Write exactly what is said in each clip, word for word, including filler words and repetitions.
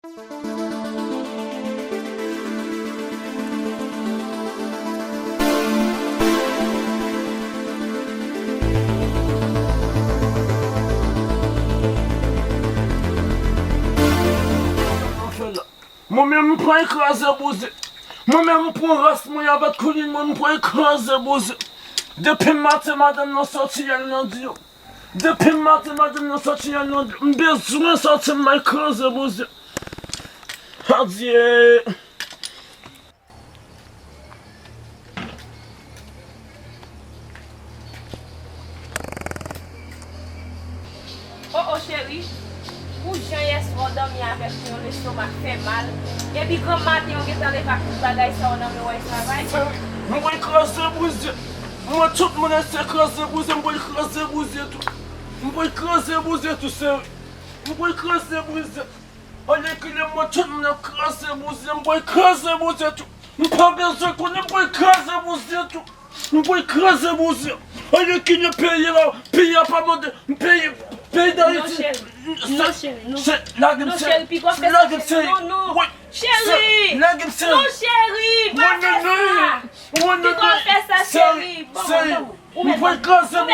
Mwen menm, m pran kraze bouze. Mwen menm, m pran ras mwen avèk koulin mwen, m pran kraze bouze. Depi maten, madanm nan sòti, y al nan diyo. Depi maten, madanm nan sòti, y al nan diyo. M bezwen sòti, m bay kraze bouze. Adye. Oh, oh, cheri, pou jan yèswa w dòmi avèk yon lestomak fè mal, epi granm maten w gentan leve ak tout bagay sa yo nan men w al travay. Seri, m pral kraze brize. Mwen, tout moun se kraze brize, m pral kraze brize tou. M pral kraze brize tou, seri. M pral kraze brize. Alèkile, mwen, tout moun ap kraze brize, m pral kraze brize tou. M pa bezwen konnen, m pral kraze brize tou. M pral kraze brize. Alèkile, peyi la, peyi a pa mande, peyi, peyi Dayiti. Non, cheri. Non, cheri, non. Lage m, cheri. Non, cheri, piga w fè sa, cheri. Lage m, cheri. Non, non. Cheri. Lage m, cheri. Non, cheri, pa fè sa. Piga w fè sa, cheri. Bon, bon. Ou mèt ban m sa, ou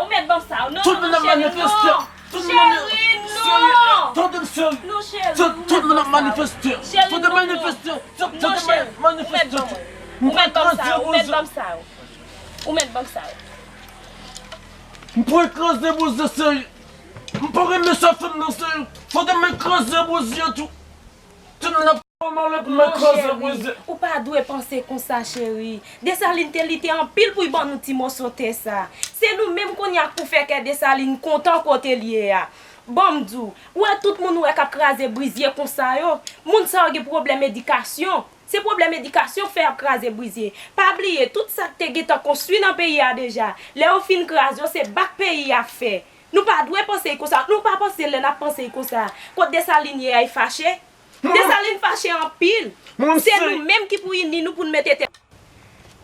mèt ban m sa. Non, non, cheri, non. Cheri, non. Tande m, cheri. Non, cheri, ou mèt ban m sa. Cheri, non, non. Non, cheri, ou mèt ban m. Ou mèt ban m sa, ou mèt ban m sa. Ou mèt ban m sa. M pral kraze brize, seri. M pa renmen sa fè m nan, seri. Fòk mwen kraze brize tou. Tout moun ap fè m ale pou mwen kraze brize. Ou pa dwe panse konsa, cheri. Desalin te lite anpil pou l ban nou ti moso tè sa. Se nou menm kounye a k pou fè kè Desalin kontan kote l ye a. Ban m di w, ou wè tout moun ou wè k ap kraze brize konsa yo, moun sa yo gen pwoblèm edikasyon. Se pwoblèm edikasyon k fè y ap kraze brize. Pa bliye, tout sa k te gentan konstwi nan peyi a deja, lè yo fin kraze yo, se bak peyi a ap fè. Nou pa dwe panse l konsa. Nou pa panse lè n ap panse l konsa, kot Desalin ye a, l fache? Desalin fache anpil. Se nou menm ki pou ini nou pou n mete tèt.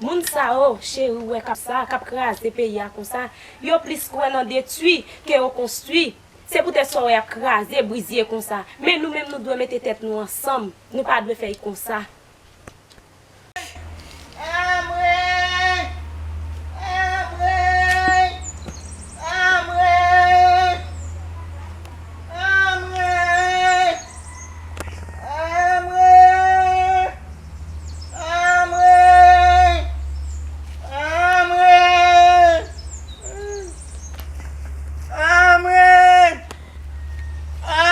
Moun sa yo, cheri, ou wè k ap sa, k ap kraze peyi a konsa, yo plis kwè nan detwi ke yo konstwi. Se poutèt sa w wè y ap kraze brize konsa. Men nou menm, nou dwe mete tèt nou ansanm. Nou pa dwe fè l konsa. Anmwey! Anmwey! Anmwey!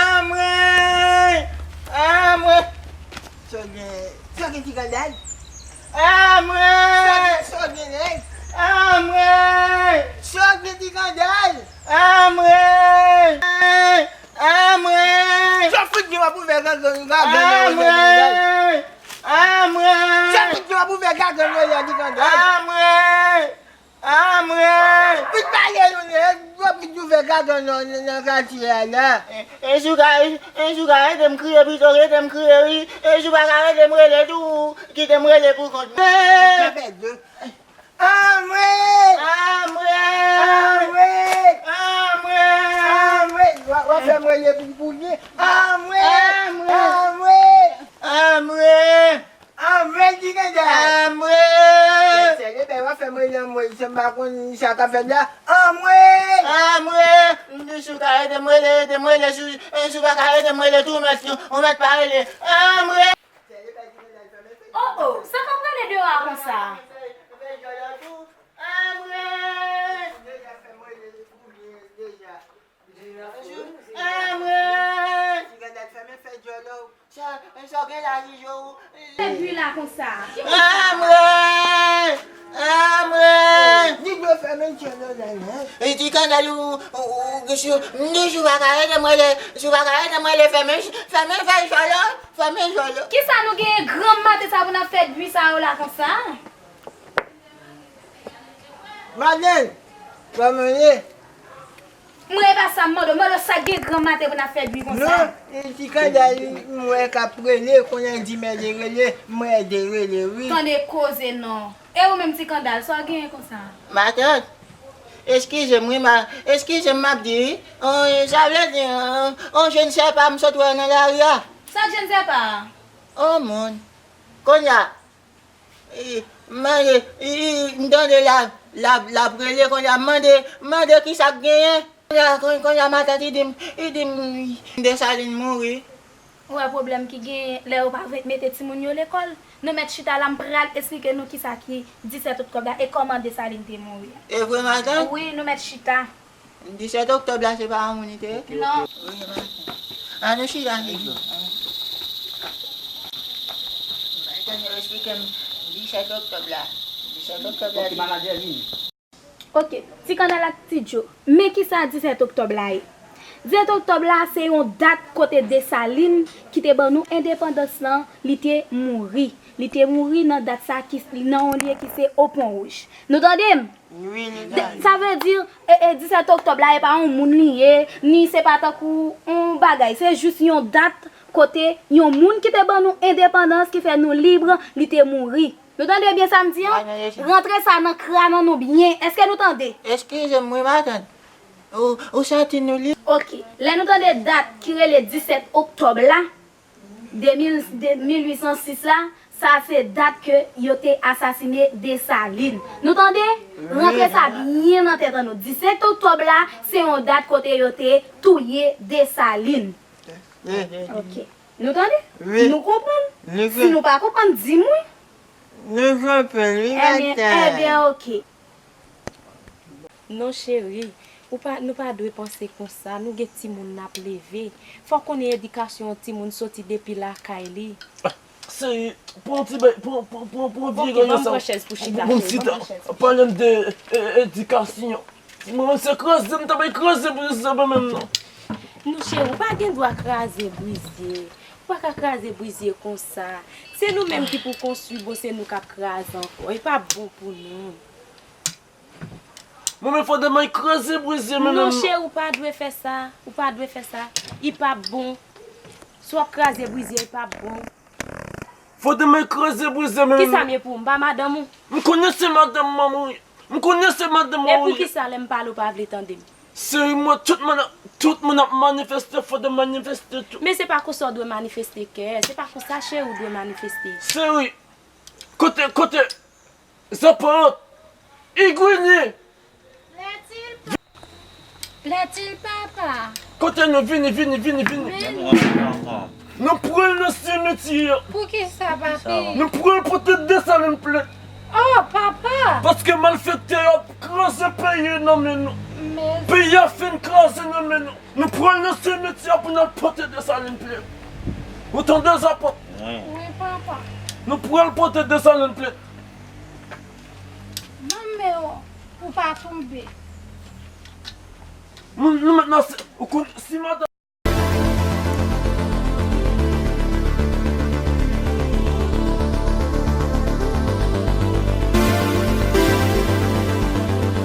Anmwey! Anmwey! Sa w gen, sa w gen ti kandal? Anmwey! Sa w gen, sa w gen nèg? Anmwey! Sa w gen ti kandal? Anmwey! Anmwey! Sa w fout gen w ap ouvè gagan, gagan nan wè ti kandal? Anmwey! Anmwey! Sa w fout gen w ap ouvè gagan nan wè ti kandal? Anmwey! Anmwey! Vin pale nou nèg, yo vin ouvè gagan nan, nan, nan katye a la. E, e, Souga, e, e, Souga, ede m kriye pito, ede m kriye wi. E, si w pa ka ede m rele tou, kite m rele pou kont mwen. Anmwey! Anmwey! Anmwey! Anmwey! W ap, w ap fè m rele pou, pou li. Anmwey! Anmwey! Anmwey! Anmwey! Anmwey, ti kandal! Anmwey! Sèl, sèl, ebyen, w ap fè m rele anmwey, se m pa konn sa k ap fèt la. Anmwey! Anmwey! M di si w ka ede m rele, ede m rele, si, si w pa ka ede m rele tou, ou mèt, ou mèt pa rele. Anmwey! Oh, oh, sa k ap rele deyò a konsa? Anmwey! Anmwey! Ti grann nèg fèmen fè djòlè w. Sa, sa w gen la, Jijo? Fè bri la konsa. Anmwey! Anmwey! Jijo fèmen djòlè w la, non? E ti grann nèg ou, ou, ou, si, m di si w pa ka ede m rele, si w pa ka ede m rele, fèmen, fèmen fè djòlè w, fèmen djòlè w. Kisa nou genyen granm maten sa pou n ap fè bri sa yo la konsa? Madanm, kòman w ye? Mwen, e pa sa m mande w. M mande w sa k gen granm maten pou n ap fè bri konsa. Non, e ti kandal m wè k ap rele, kounye a di m ede rele, m ede rele wi. Tande koze non. E ou menm ti kandal, sa w genyen konsa? Matant, eskize m wi, ma, eskize m m ap di wi. On, sa vle di, on, on jèn sè pa m sot wè nan lari a. Sa Jenn se pa? O moun. Kounye a, i, mande, i, i, m tande l ap, l ap, l ap rele kounye a, mande, mande ki sa k genyen. Kounye a, kounye a matant li di m, li di m Desalin mouri. Ou wè pwoblèm ki genyen lè yo pa vle mete timoun yo lekòl? Nou mèt chita la, m pral esplike nou kisa ki disèt oktòb la e kòman Desalin te mouri. E vre matant? Wi, nou mèt chita. Disèt oktòb la se pa yon moun li te ye? Non. Wi, matant. Ann nou chita, Kiki. Matant yo esplike m disèt oktòb la. Disèt oktòb la. Ok, Ti Kannal ak Ti Djo, men kisa disèt oktòb la ye? Disèt oktòb la se yon dat kote Desalin ki te ban nou endepandans lan, li te mouri. Li te mouri nan dat sa ki nan yon lye ki se o Pon Wouj. Nou tande m? Wi, nou tande. Sa vle di, e, e, disèt oktòb la e pa yon moun li ye, ni se pa tankou yon bagay, se jis yon dat kote yon moun ki te ban nou endepandans, ki fè nou lib, li te mouri. Nou tande byen sa m di an? Rantre sa nan kranan nou byen. Èske nou tande? Eskize m wi, matant. Ou, ou santi nou li? Ok. Lè nou tande dat ki rele disèt oktòb la, de mil, de mil uit san sis la, sa se dat ke yo te asasine Desalin. Nou tande? Rantre sa byen nan tèt an nou. Disèt oktòb la, se yon dat kote yo te touye Desalin. Ok. Nou tande? Wi. Nou konprann? Si nou pa konprann, di m wi. Nou konprann, wi, matant. Ebyen, ebyen, ok. Non, cheri, ou pa, nou pa dwe panse konsa. Nou gen timoun n ap leve. Fò w konnen edikasyon yon timoun soti depi lakay li. Seri, pran ti bay, pran, pran, pran, pran vye ganyan sa. Ok, ban m pran chèz pou chita, cheri, ban m pran chèz pou chita. Pale m de, e, edikasyon. Mwen se kraze m ta bay kraze brize mwen menm non. Non cheri, ou pa gen dwa kraze brize. Ou pa ka kraze brize konsa. Se nou menm ki pou konstwi bon, se nou k ap kraze ankò. E pa bon pou nou. Mwen menm fò demen kraze brize mwen menm. Non cheri, ou pa dwe fè sa. Ou pa dwe fè sa. I p ap bon. Si w ap kraze brize, i p ap bon. Fò demen kraze brize mwen menm. Kisa m ye pou ou? M pa madanm ou? M konnen se madanm mwen wi. M konnen se madanm mwen wi. E poukisa lè m pale ou pa vle tande m? Seri mwen, tout moun, tout moun ap manifeste, fò demen manifeste tou. Men se pa konsa w dwe manifeste kè. Se pa konsa cheri w dwe manifeste. Seri, kote, kote, Zaparant, Igwini. Lètil papa. Kote nou vini, vini, vini, vini. Men nou. Nou pran l nan simitye a. Poukisa, papi? Nou pran l pote Desalin plent. Oh, papa. Paske malfektè yo ap kraze peyi nan men nou. Men. Peyi a fin kraze nan men nou. Nou pran l nan simitye a pou n al pote Desalin plent. Ou tande, Zaparant? Wi, papa. Nou pran l pote Desalin plent. Manman, ou pa tonbe. Nou, nou mèt nan si, ou konn, si madanm.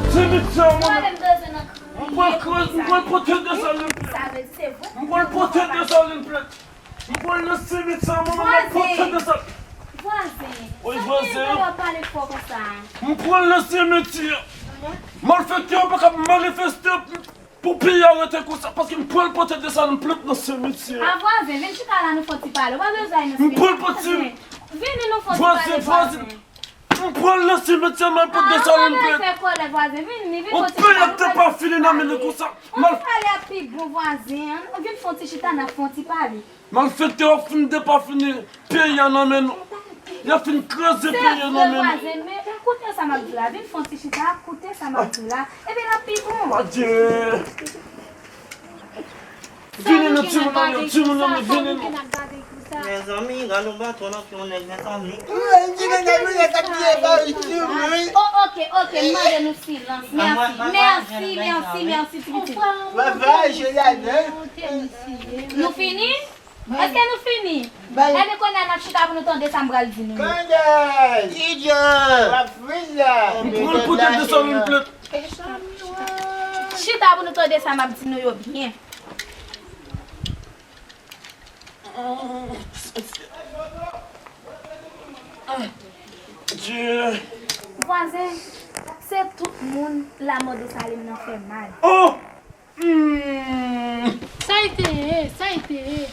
Simitye a, mwen. Mwen pral kraze, mwen pral pote Desalin plent. Mwen pral pote Desalin plent. M pral nan simitye a, mwen menm, m ap pote Desalin. Vwazen. Wi, vwazen. Sa w ap pale fò konsa? M pral nan simitye a. Malfektè yo pa ka manifeste pou peyi a rete konsa, paske m pral pote Desalin plent nan simitye a. A vwazen, vin chita la nou fè yon ti pale. Ou pa bezwen al nan simitye a. M pral pote. Vini nou fè yon ti pale, vwazen. M pral nan simitye a, m al pote Desalin plent. Ou pè ap te pa fini nan men nou konsa. Yon ti pale ap pi bon, vwazen. Vin fè yon ti chita, n ap fè yon ti pale. Malfektè yo fin depafini peyi a nan men nou. Yo fin kraze peyi a nan men nou. Se vre, vwazen, men koute sa m ap di w la. Vin fè yon ti chita, koute sa m ap di w la. Epi l ap pi bon. Adye. Vini non, timoun an yo, timoun an yo, vini non. Mezanmi, gade yon baton nan pye yon nèg, mezanmi. Mwen, vini nan nou, nèg ap pye pa wi, timoun. Oh, ok, ok, m mande nou silans. Mèsi, mèsi, mèsi, mèsi, ti pitit. Bye bye, je la, non. Nou fini? Èske nou fini? Ebyen, kounye a n ap chita pou nou tande sa m pral di nou yo. Tande! Idiot! W ap vin la. M pral pote Desalin plent. Chita pou nou tande sa m ap di nou yo byen. Dye. Vwazen, se tout moun lanmò Desalin nan fè mal. Oh! Hmm. Sa y te ye, sa y te ye.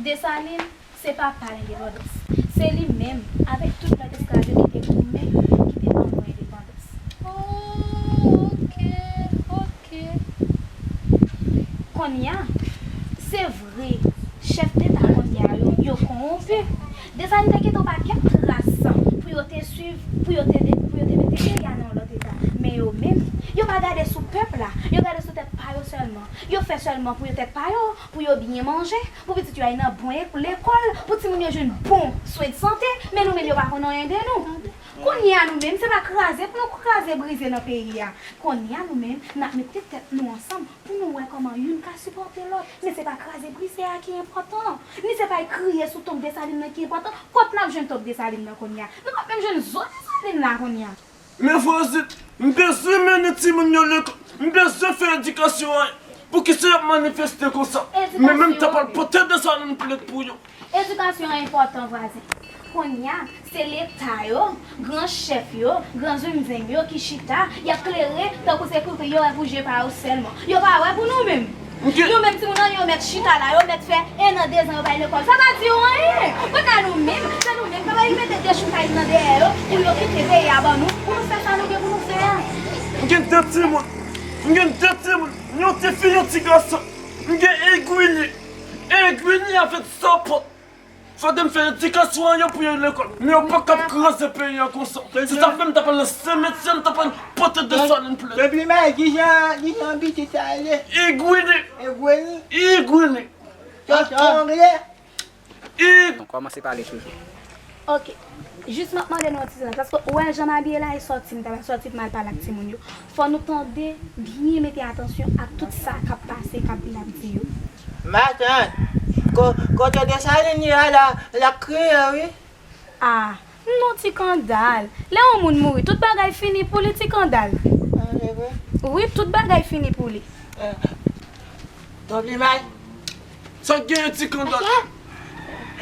Desalin, Se papa lendepandans. Se li menm, avèk tout lòt esklav yo ki te goumen, ki te ban nou endepandans. Oh, ok, ok. Kounye a, se vre, chèf deta kounye a yo, yo kowonpi. Desalin te kite yon pakèt tras pou yo te swiv, pou yo te, pou yo te mete peyi a nan yon lòt eta. Men yo menm, yo pa gade sou pèp la, yo gade sou tèt pa yo sèlman. Yo fè sèlman pou yo tèt pa yo, pou yo byen manje, pou pitit yo al nan bon ek-, lekòl, pou timoun yo jwenn bon swen de sante, men nou menm yo pa konn anyen de nou. Kounye a nou menm, se pa kraze pou nou kraze brize nan peyi a. Kounye a nou menm, n ap mete tèt nou ansanm pou nou wè kòman youn ka sipòte lòt. Men se pa kraze brize a ki enpòtan, ni se pa al kriye sou tonb Desalin nan ki enpòtan. Kot n ap jwenn tonb Desalin nan kounye a? Nou p ap menm jwenn zo Desalin la kounye a. Men vwazin, m bezwen mennen timoun yo lekòl. M bezwen fè edikasyon an. Poukisa y ap manifeste konsa? Men menm ta pral pote Desalin plent pou yo. Edikasyon an enpòtan, vwazen. Kounye a, se Leta yo, gran chèf yo, gran zenzenn yo ki chita, y ap klere tankou se pou yo wè pou je pa yo sèlman. Yo pa wè pou nou menm. Nou menm timoun an, yo mèt chita la, yo mèt fè en an, de zan, yo pa al lekòl. Sa pa di yo anyen. Kounye a nou menm, se nou menm k ap al mete dechoukay nan dèyè yo pou yo kite peyi a ban nou, pou nou fè sa nou gen pou nou fè a. M gen de timoun. M gen de timoun. Yon tifi, yon ti gason. M gen Egwini. Egwini avèk Sopòt. Fòk m fè edikasyon an yo pou yo lekòl. Men yo pa kab kraze peyi an konsa. Se sa fè m ta pral nan simetyè, m ta pral pote Desalin plent. Depi men, kijan, kijan pitit sa rele? Egwini. Egwini. Egwini. Tonton angle. Egwini. Kòmanse pale toujou. Ok. Jis m ap mande nou yon ti silans, paske ou wè jan m abiye la, e sòti m ta pral sòti pou m al pale ak timoun yo. Fò nou tande byen, mete atansyon ak tout sa k ap pase, k ap vin ap di yo. Matant, ko-, kote Desalin ye a la, l ap kriye, wi. Ah, non, Ti Kandal. Lè yon moun mouri, tout bagay fini pou li, Ti Kandal. Ah, se vre? Wi, tout bagay fini pou li. Eh, Tonton Plimay. Sa k genyen, Ti Kandal?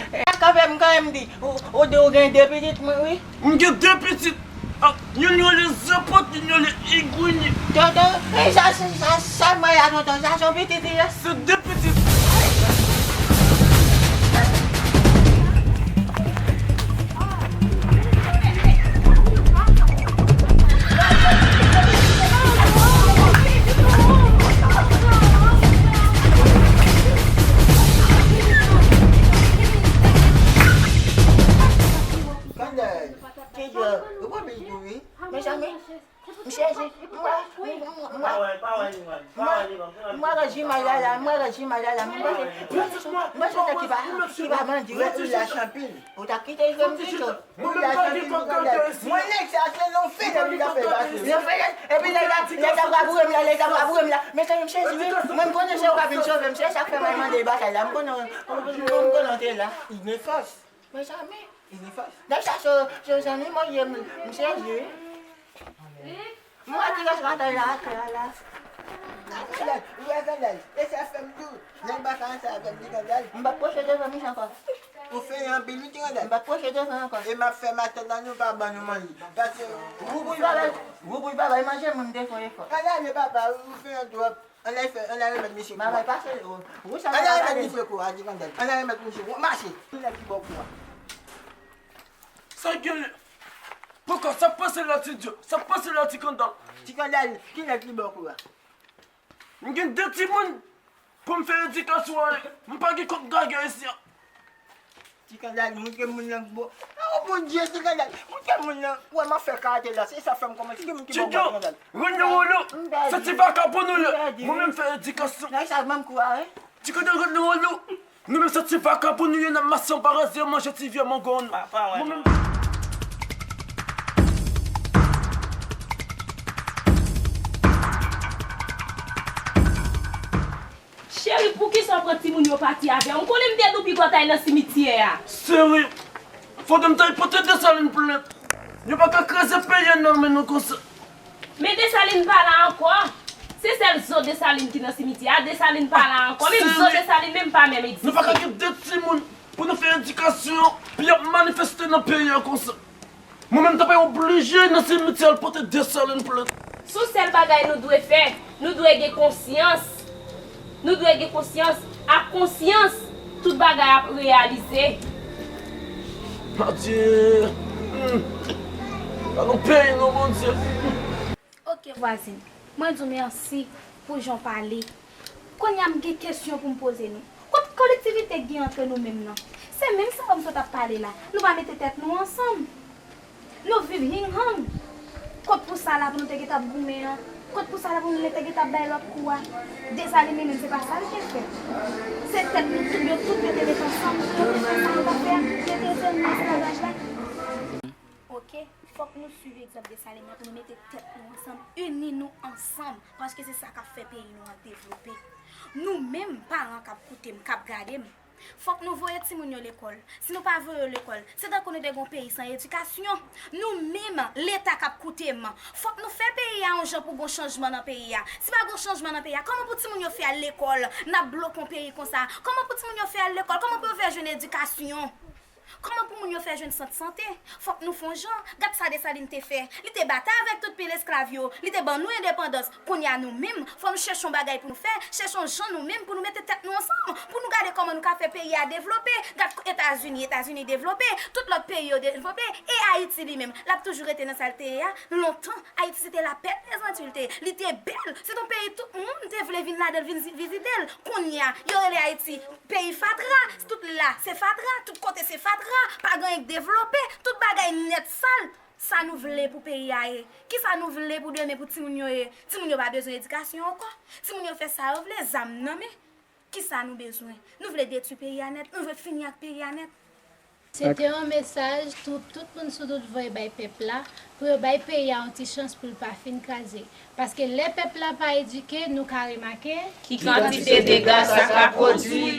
E a kanpe m kanmenm di, ou, ou di ou gen de pitit, mwen, wi. M gen de pitit. Ah, youn yo rele Zepòt, youn yo rele Egwini. Tonton, e sa, sa, sa, sa mwen la, tonton, sa se yon pitit li ye? Se de pitit. Kandal, ti djòl, ou pa byen tou, wi. Mezanmi, m sezi, m wè, m wè, m wè, m wè, m wè rejim la la, m wè rejim la la, m panse, m panse nèg ki pa, ki pa bandi, wi. Ou ta kite jwe m pito. Mwen nèg sa se non fede li ta fè pase. Non fede, epi lè l ap, lè l ap boure m la, lè l ap boure m la. Mezanmi, m sezi, wi. Mwen, m konnen se ou k ap vin sove m, se sa k fè mwen mande batay la. M konnen, m konnen w te la. Inefas. Mezanmi. Inefas. Nèg sa se, se zanmi mwen ye, m, m sezi, wi. M wè ti rès batay la atè a la. Ou wè Kandal, e sa fè m di w, nèg baka ansanm avè m, Ti Kandal. M p ap pwoche devan misye ankò. Ou fè anpil, wi, Ti Kandal. M p ap pwoche devan ankò. E m ap fè matant lan, nou pa ban nou manje. Paske woubouy pa bay, woubouy pa bay manje moun te fè efò. Ann ale, papa, ou fè twòp. Ann al fè, ann al remèt misye kou a. Bagay pase, o, wouch sa. Ann al remèt misye kou a, Ti Kandal. Ann al remèt misye kou a. Mache. Ki nèg ki ba w kou a? Sa k genyen? Poukò sa k pase la, Ti Djo? Sa k pase la, Ti Kandal? Ti Kandal, ki nèg ki ba w kou a? M gen de timoun pou m fè edikasyon an. M pa gen kòb gagè isi a. Ti Kandal, montre moun nan bon. O Bondye, Ti Kandal, montre moun nan. Wè, m ap fè karate la, se sa fè m kòmanse. Ki moun ki ba w kou, Ti Kandal? Ti Djo, rann nou wolo. Se ti vakabon nou ye. Mwen menm fè edikasyon. Nèg sa ban m kou a, wi. Ti Kandal, rann nou wolo. Nou menm se ti vakabon nou ye, n ap mache anba razyè, manje ti vye mango nou. Mwen menm. Cheri, poukisa w pran timoun yo pati avè w? M konnen m te doupi gòtay nan simityè a. Cheri, fòk m t al pote Desalin plent. Yo pa ka kraze peyi a nan men nou konsa. Men Desalin pa la ankò. Se sèl zo Desalin ki nan simityè a. Desalin pa la ankò. Menm zo Desalin menm pa menm egziste. Nou pa ka gen de timoun pou nou fè edikasyon, pou y ap manifeste nan peyi a konsa. Mwen menm, m ta pral oblije nan simityè al pote Desalin plent. Se yon sèl bagay nou dwe fè, nou dwe gen konsyans. Nou dwe gen konsyans. Ak konsyans, Tout bagay ap reyalize. Adye. Hmm. Ba nou peyi nou, Bondye. Ok vwazin, mwen di w mèsi pou jan w pale. Kounye a m gen kesyon pou m poze nou. Kot kolektivite k gen antre nou menm nan? Se menm sa yo m sot ap pale la. Nou pa mete tèt nou ansanm. Nou viv hing hang. Kot pou sa la pou nou te gentan ap goumen an? Kot pou sa la pou nou te gentan ap bay lòt kou a? Desalin li menm se pa sa l te fè. Se tèt nou tout, yo tout yo te met ansanm pou yo te fè sa yo t ap fè a. Yo te retire nou nan esklavaj la. Ok, fòk nou swiv egzanp Desalin nan pou nou mete tèt nou ansanm, ini nou ansanm, paske se sa k ap fè peyi nou an devlope. Nou menm, paran k ap koute m, k ap gade m, fòk nou voye timoun yo lekòl. Si nou pa voye yo lekòl, se tankou nou te gen yon peyi san edikasyon. Nou menm, Leta k ap koute m, fòk nou fè peyi a yon jan pou gon chanjman nan peyi a. Si pa gon chanjman nan peyi a, kòman pou timoun yo fè al lekòl? N ap bloke yon peyi konsa. Kòman pou timoun yo fè al lekòl? Kòman pou yo fè jwenn edikasyon? Kòman pou moun yo fè jwenn sant sante? Fòk nou fè yon jan. Gad sa Desalin te fè. Li te batay avèk tout pil esklav yo. Li te ban nou endepandans. Kounye a nou menm, fò nou chèche yon bagay pou nou fè. Chèche yon jan nou menm pou nou mete tèt nou ansanm. Pou nou gade kòman nou ka fè peyi a devlope. Gad Etazini, Etazini devlope. Tout lòt peyi yo devlope. E Ayiti li menm, l ap toujou rete nan sa l te ye a. Lontan, Ayiti se te lapè dèzantil te ye. Li te bèl. Se t on peyi tout moun te vle vin ladan l, vin vizite l. Kounye a, yo rele Ayiti peyi fatra. Tout la, se fatra. Tout kote, se fatra. Pa gen anyen k devlope. Tout bagay nèt sal. Sa nou vle pou peyi a ye? Kisa nou vle pou demen pou timoun yo ye? Timoun yo pa bezwen edikasyon ankò. Timoun yo fè sa yo vle, zam nan men. Kisa nou bezwen? Nou vle detwi peyi a nèt. Nou vle fini ak peyi a nèt. Se te yon mesaj tou tout moun sou tout voye bay pèp la, pou yo bay peyi a yon ti chans pou l pa fin kraze. Paske lè pèp la pa edike, nou ka remake. Ki kantite dega sa ka pwodui?